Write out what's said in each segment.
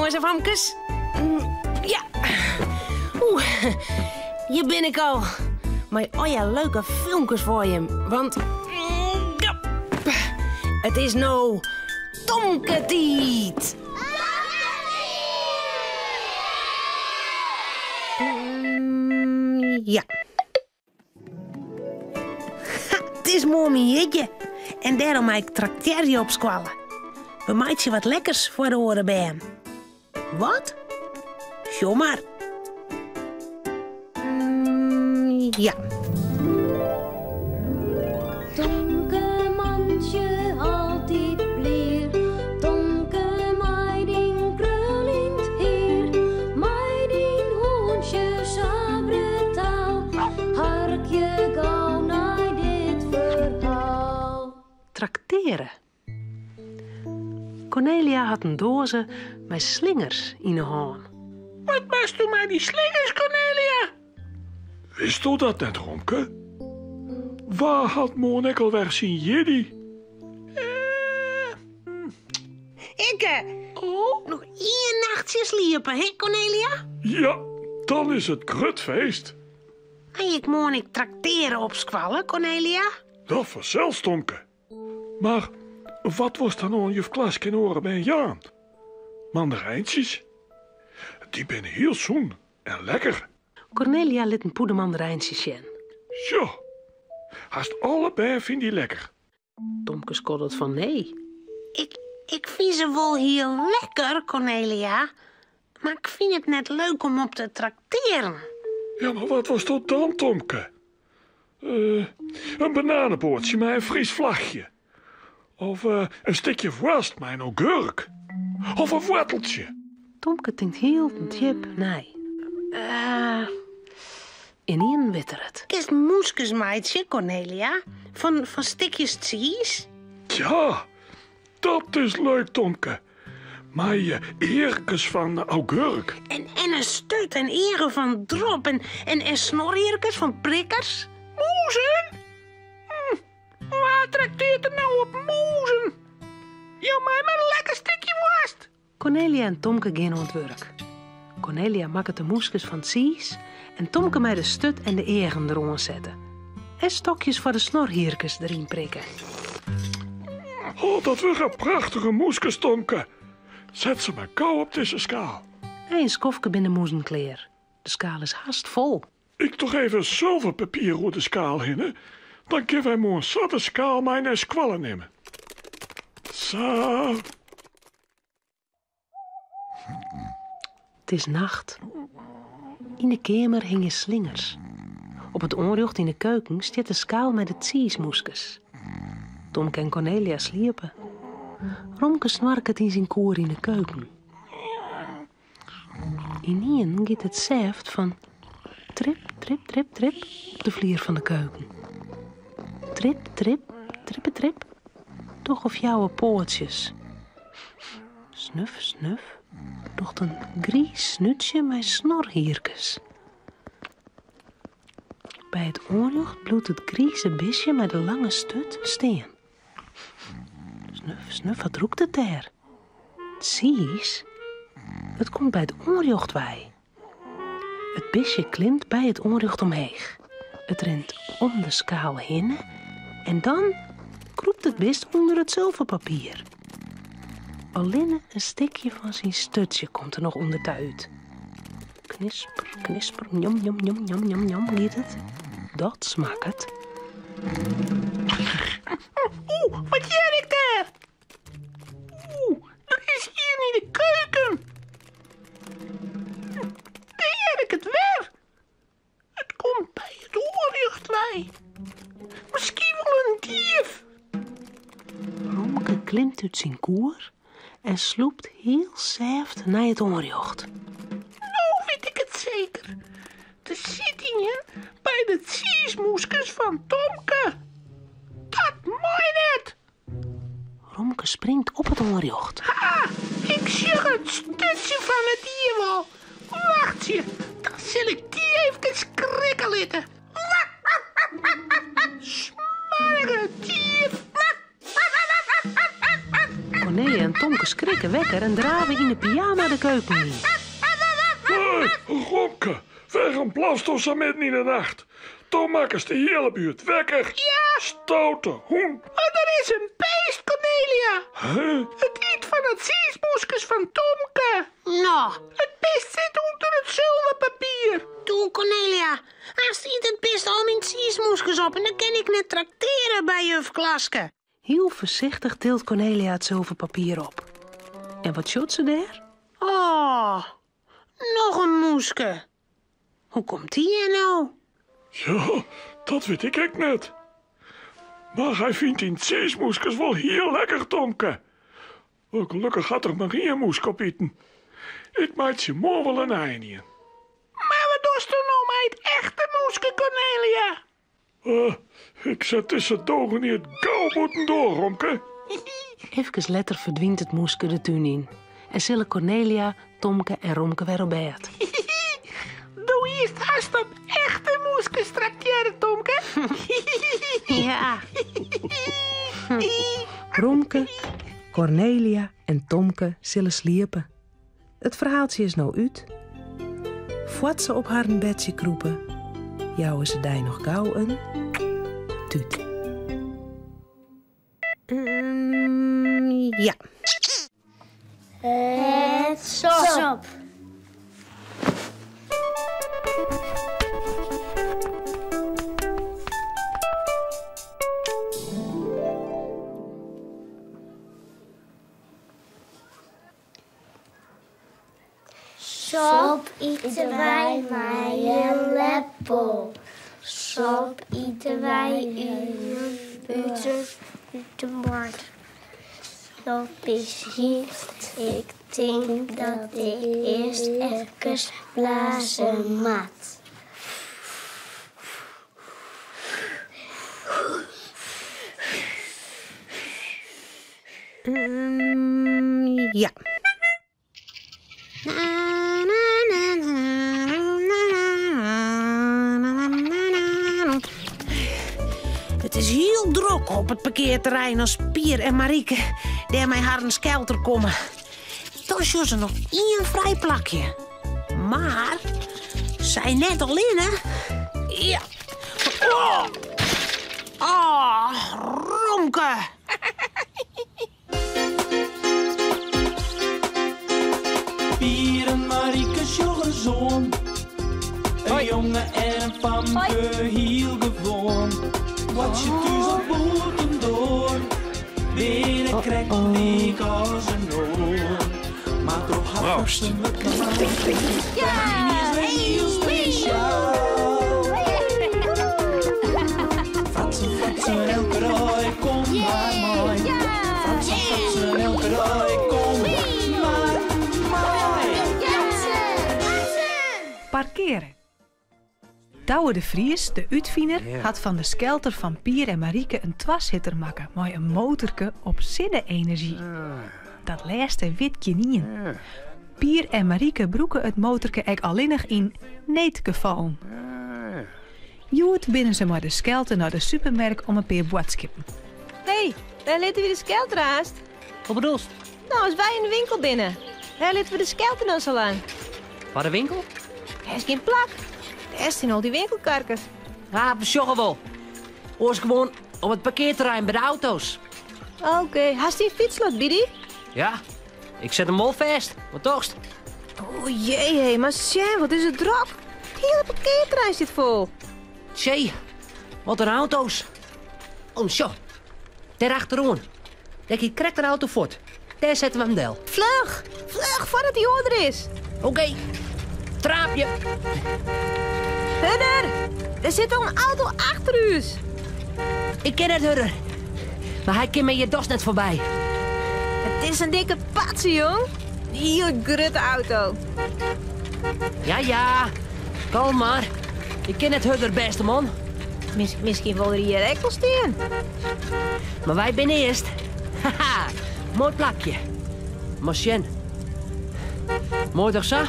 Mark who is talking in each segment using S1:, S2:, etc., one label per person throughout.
S1: Jonges en famkes. Ja. Oeh, hjir bin ik al. Mei allegear leuke filmkes foar jim. Want ja, it is no Tomke-tiid. Ja. Ha, it is moarn myn jierdei en dêrom mei ik traktearje op skoalle. We meitsje wat lekkers foar de oare bern. Wat? Sjoch mar. Mm, ja.
S2: Tomke mantsje altyd blier, Tomke mei dyn kruljend hier, mei dyn hûntsje sa brutaal, harkje gau nei dit ferhaal.
S1: Trakteare. Kornelia hat in doaze mei slingers yn 'e hân.
S3: Wat moatsto mei dy slingers, Kornelia?
S4: Witsto dat net, Romke? Wa hat moarn ek alwer syn jierdei?
S1: Ikke.
S3: Oh?
S1: Noch ien nachtsje sliepe, hè, Kornelia?
S4: Ja, dan is it grut feest.
S1: Mei ik moarn ek trakteare op skoalle, Kornelia?
S4: Dat fansels, Tomke. Mar wat wolst dan oan juf Klaske en oare bern jaan? Mandarijntsjes? Dy binne hiel sûn en lekker.
S1: Kornelia lit in pûde mandarijntsjes sjen.
S4: Sjoch, hast alle bern fine dy lekker.
S1: Tomke skoddet fan nee. Ik, ik fyn se wol hiel lekker, Kornelia. Mar ik fyn it net leuk om op te traktearen.
S4: Ja, mar wat wolsto dan, Tomke? Eh, in bananeboatsje mei in Frysk flachje. Of eh, in stikje woarst mei in augurk. Of in woarteltsje.
S1: Tomke tinkt hiel djip nei. Eh, ynienen wit er it. Kinst moeskes meitsje, Kornelia? Fan, fan stikjes tsiis?
S4: Tja, dat is leuk, Tomke. Mei earkes fan augurk.
S1: En, en in sturt en eagen fan drop en, en, en snorhierkes fan prikkers.
S3: Mûzen? Hm, wa trakteart der no op mûzen? Jou my mar in lekker stikje woarst.
S1: Kornelia en Tomke gean oan it wurk. Kornelia makket de moeskes fan tsiis en Tomke mei de sturt en de eagen deroan sette. En stokjes foar de snorhierkes deryn prikke.
S4: Oh, dat wurde prachtige moeskes, Tomke. Set se mar gau op dizze skaal.
S1: Nei in skoftke binne de mûzen klear. De skaal is hast fol.
S4: Ik doch even sulverpapier oer de skaal hinne, dan kinne wy moarn sa de skaal mei nei skoalle nimme. Sa.
S1: It is nacht. Yn de keamer hingje slingers. Op it oanrjocht yn de keuken stiet de skaal mei de tsiismoeskes. Tomke en Kornelia sliepe. Romke snoarket yn syn koer yn de keuken. Ynienen giet it sêft fan trip, trip, trip, trip op de flier fan de keuken. Trip, trip, trippe, trip, dogge fjouwer poatsjes. Snuf, snuf, docht in griis snútsje mei snorhierkes. By it oanrjocht bliuwt it grize bistje mei de lange sturt stean. Snuf, snuf, wat rûkt it dêr? Tsiis? It komt by it oanrjocht wei. It bistje klimt by it oanrjocht omheech. It rint om de skaal hinne en dan krûpt it bist ûnder it sulverpapier. Allinne in stikje fan syn sturtsje komt der noch ûnder ta út. Knisper, knisper, njom, njom, njom, njom, njom, njom giet it. Dat smakket.
S3: Oeh, wat hear ik dêr? Oeh, der is ien yn de keuken. Dêr hear ik it wer. It komt by it oanrjocht wei. Miskien wol in dief.
S1: Romke klimt út syn koer en slûpt hiel sêft nei it oanrjocht.
S3: No wit ik it seker. Der sit ien by de tsiismoeskes fan Tomke. Dat mei net.
S1: Romke springt op it oanrjocht.
S3: Ha, ik sjoch it sturtsje fan it dier wol. Wachtsje, dan sil ik dy efkes skrikke litte. Smoarge dief.
S1: Cornelia en Tomke skrikke wekker en drave yn 'e pyama de keuken yn.
S4: Hé, Romke, wêrom blasto sa midden yn 'e nacht? Do makkest de hiele buert wekker.
S3: Ja!
S4: Stoute hûn.
S3: Mar der is in beest, Cornelia.
S4: Hè?
S3: It yt fan 'e tsiismoeskes fan Tomke.
S5: No.
S3: It bist sit ûnder it sulverpapier.
S5: Toe, Cornelia. Aanst yt it bist al myn tsiismoeskes op en dan kin ik net traktearje by juf Klaske.
S1: Hiel foarsichtich tilt Cornelia it sulverpapier op. En wat sjocht se dêr?
S5: Oh, noch in moeske. Hoe komt dy hjir no?
S4: Ja, dat wit ik ek net. Mar hy fynt dyn tsiismoeskes wol hiel lekker, Tomke. Oh, gelokkich hat er mar ien moeske opiten. Ik meitsje moarn wol in nijenien.
S3: Mar wat dochsto no mei it echte moeske, Cornelia?
S4: Uh, ik set dizze dogeneat gau bûtendoar, Romke.
S1: Efkes letter ferdwynt it moeske de tún yn en sille Cornelia, Tomke en Romke wer op bêd.
S3: Do hiest hast op echte moeskes traktearre, Tomke.
S5: Ja.
S1: Romke, Cornelia en Tomke sille sliepe. It ferhaaltsje is no út. Foar't se op harren bedsje krûpe, jouwe se dy noch gau in tút.
S5: Ja.
S6: Het sop. Sop ite wy mei in leppel. Sop ite wy út in bord. Sop is hyt. Ik tink dat ik earst efkes blaze moat.
S5: Ja. It is hiel drok op it parkearterrein as Pier en Marieke dêr mei harren skelter komme. Dan sjogge se noch ien frij plakje. Mar sy net allinne. Ja. Oh. Oh, Romke.
S7: Pier en Marieke sjogge soan. In jonge en in famke, hiel gewoan. Boartsje thús of bûtendoar, binne krekt lyk as inoar. Mar troch har
S4: Proost.
S7: fratsen wurdt Marieke yniens wer hiel spesjaal. Fratsen, fratsen, elke dei, kom mar mei. Fratsen, fratsen, elke dei, kom mar mei.
S8: Parkeare. Douwe de Vries, de útfiner, hat fan de skelter fan Pier en Marieke in twasitter makke mei in motorke op sinne-enerzjy. Dat lêste wit gjinien. Pier en Marieke brûke it motorke ek allinnich yn needgefallen. Hjoed binne se mei de skelter nei de supermerk om in pear boadskippen.
S9: Hé, wêr litte wy de skelter aanst?
S10: Wat bedoelst?
S9: No, as wy yn de winkel binne, wêr litte we de skelter dan sa lang?
S10: Foar de winkel?
S9: Dêr is gjin plak. Dêr stean al dy winkelkarkes.
S10: Ah, we sjogge wol. Oars gewoan op it parkearterrein by de auto's.
S9: Oké, hast dyn fytsslot by dy?
S10: Ja, ik set him wol fêst. Wat tochtst?
S9: O jee, hé, mar sjen, wat is it drok. It hiele parkearterrein stiet fol.
S10: Tsjee, wat in auto's. Oh, sjoch, dêr achteroan. Dêr giet krekt in auto fuort. Dêr sette we him del.
S9: Fluch, fluch, foardat dy oar der is.
S10: Oké, traapje.
S9: Hurder, der sit al in auto achter ús.
S10: Ik kin net hurder, mar hy kin my hjir dochs net foarby.
S9: It is in dikke patse, jong. Hiel grutte auto.
S10: Ja, ja, kalm mar. Ik kin net hurder, bêste man.
S9: Miskien wol er hjir ek wol stean.
S10: Mar wy binne earst. Haha, moai plakje. Mar sjen. Moai toch sa?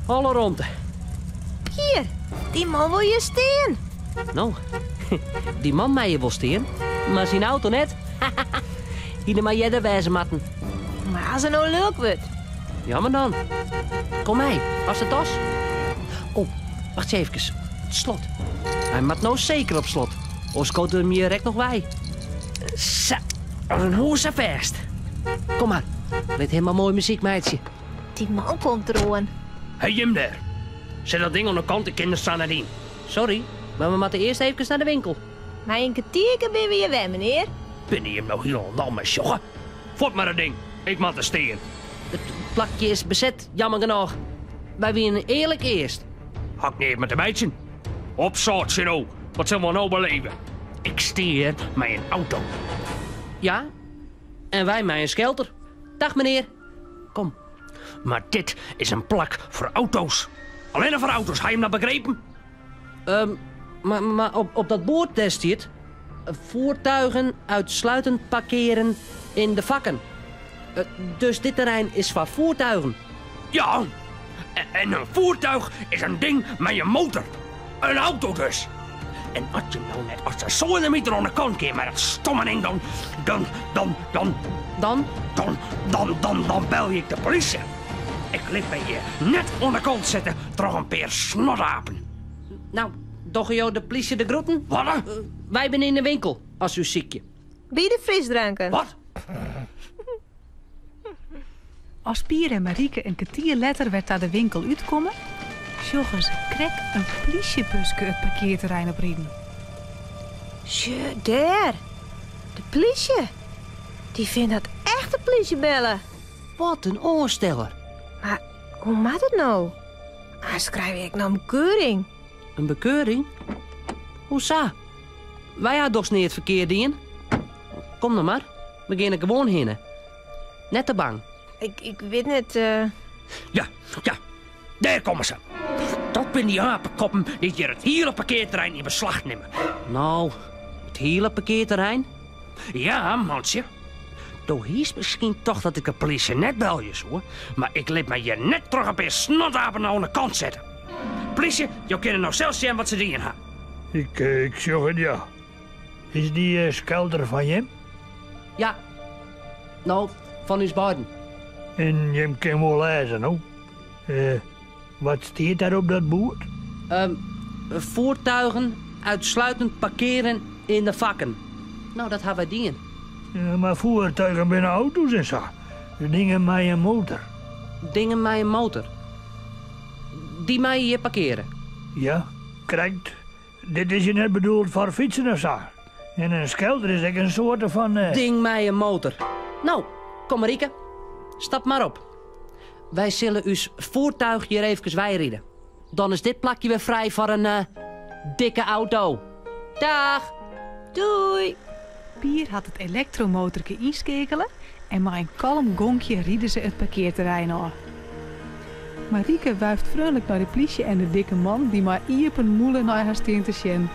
S10: Alle romte.
S9: Hjir, dy man wol hjir stean.
S10: No, dy man mei hjir wol stean, mar syn auto net. Hie der mar earder wêze moatten.
S9: Mar as er no lulk wurdt?
S10: Jammer dan. Kom mei, hast de tas? Oh, wacht eefkes. It slot. Hy moat no seker op slot. Oars skoot er him hjir ek noch wei. Sa, as in hûs sa fêst. Kom mar, lit him mar moai muzyk meitsje.
S9: Dy man komt deroan.
S3: Hé jim dêr. Set dat ding oan de kant, ik kin der sa net yn.
S10: Sorry, mar we moatte earst eefkes nei de winkel.
S9: Mei in kertierke binne we hjir wer, menear.
S3: Binne jim no hielendal mei sjogge? Fuort mei dat ding, ik moat der stean.
S10: It plakje is beset, jammer genôch. Wy wienen earlik earst.
S3: Ha ik neat mei te meitsjen. Opsâltsje no, wat sil we no beleve? Ik stean hjir mei in auto.
S10: Ja, en wy mei in skelter. Dag menear. Kom.
S3: Mar dit is in plak foar auto's. Allinne foar auto's, ha jim dat begrepen?
S10: Ehm, mar, mar op, op dat boerd dêr stiet... Voertuigen uitsluitend parkeren in de vakken. Eh, dus dit terrein is foar voertuigen.
S3: Ja, en in voertuig is in ding mei in motor. In auto dus. En as jim no net as de soademiter oan de kant gean mei dat stomme ding, dan, dan, dan, dan...
S10: Dan?
S3: Dan, dan, dan, dan belje ik de polysje. Ik lit my hjir net oan de kant sette troch in pear snotapen.
S10: Nou, dogge jo de plysje de groeten?
S3: Wat?
S10: Eh, wy binne yn de winkel, as se ús sykje.
S9: By de frisdranken.
S3: Wat?
S8: As Pier en Marieke in kertier letter wer ta de winkel útkomme, sjogge se krekt in plysjebuske it parkearterrein opriden.
S9: Sjoch, dêr! De plysje! Dy fynt hat echt de plysje belle.
S10: Wat in oansteller!
S9: Mar hoe moat it no? Aanst krije we ek noch in bekeuring.
S10: In bekeuring? Hoe sa? Wy ha dochs neat ferkeard dien? Kom no mar, we geane gewoan hinne. Net te bang.
S9: Ik, ik wit net.
S3: Ja, ja, dêr komme se. Dat binne dy apekoppen dy't hjir it hiele parkearterrein yn beslach nimme.
S10: No, it hiele parkearterrein?
S3: Ja, mantsje. Do hiest miskien tocht dat ik de polysje net belje soe, mar ik lit my hjir net troch in pear snotapen oan de kant sette. Polysje, jo kinne no sels sjen wat se dien ha.
S11: Ik, ik sjoch it, ja. Is dy skelter fan jim?
S10: Ja. No, fan ús beiden.
S11: En jim kin wol lêze, no? Eh, wat stiet der op dat boerd?
S10: Um, voertuigen uitsluitend parkeren in de vakken. No, dat ha wy dien.
S11: Ja, mar voertuigen binne auto's en sa. Dingen mei in motor.
S10: Dingen mei in motor? Dy meie hjir parkeare?
S11: Ja, krekt. Dit is hjir net bedoeld foar fytsen of sa. En in skelter is ek in soarte fan.
S10: Ding mei in motor. No, kom Marieke. Stap mar op. Wy sille ús voertuig hjir eefkes weiride. Dan is dit plakje wer frij foar in dikke auto. Dag!
S9: Doei!
S8: Pier hat it elektromotorke ynskeakele en mei in kalm gonkje ride se it parkearterrein ôf. Marieke wuift freonlik nei de plysje en de dikke man dy't mei iepen mûle nei har stean te sjen.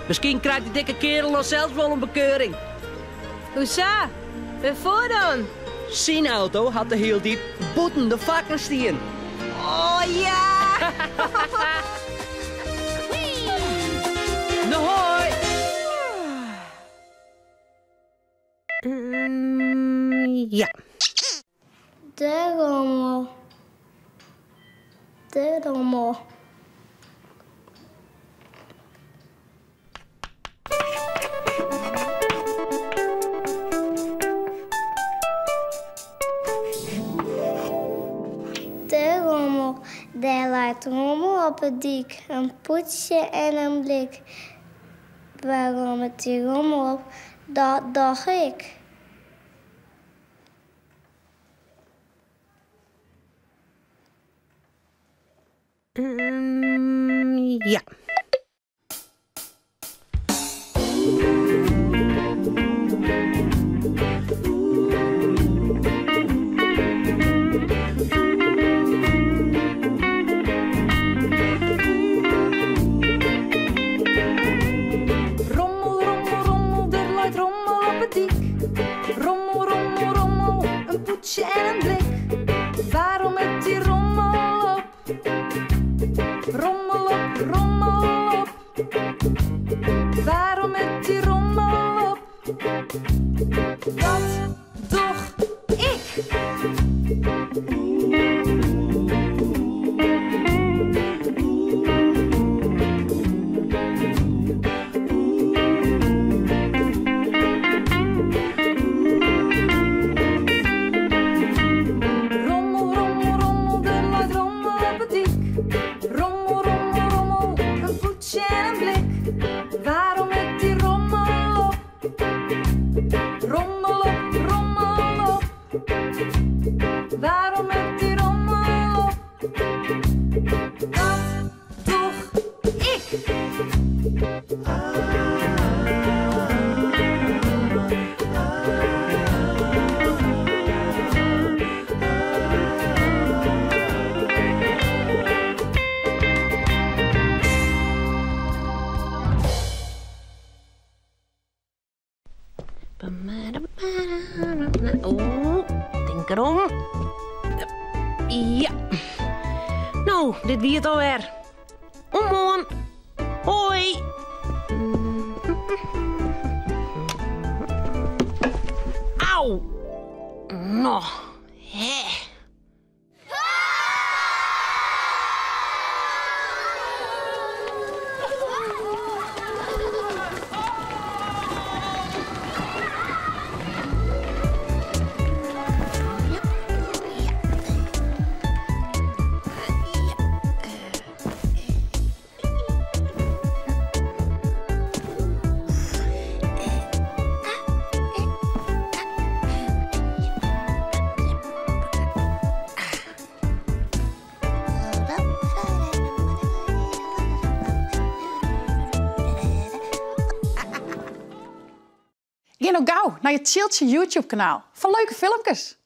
S10: Miskien krijt dy dikke keardel no sels wol in bekeuring.
S9: Hoesa? Wêrfoar dan?
S10: Syn auto hat de hiele tiid bûten de fakken stien.
S9: Oh ja!
S10: No hoi!
S9: Ja.
S6: De rommel. De rommel. De rommel. Der leit rommel op 'e dyk, in pûdsje en in blik. Wêr rommet dy rommel op, dat doch ik.
S9: Ja.
S12: Rommel, rommel, rommel, der leit rommel op 'e dyk. Rommel, rommel, rommel, in pûdsje en in blik. Wêr rommet dy rommel op? Rommel op, rommel op. Wêr rommet dy rommel op? Dat. Rommel, rommel, rommel, der leit rommel op 'e dyk. Rommel, rommel, rommel, in pûdsje en in blik. Wêrom it dy rommel op? Rommel op, rommel op. Wêrom it dy rommel op? Dat doch ik.
S5: Oh, tink derom. Ja. No, dit wie it alwer. Oant moarn. Hoi. Au. No, hè.
S13: Gean no gau nei it Tsjiltsje YouTube kanaal foar leuke filmkes.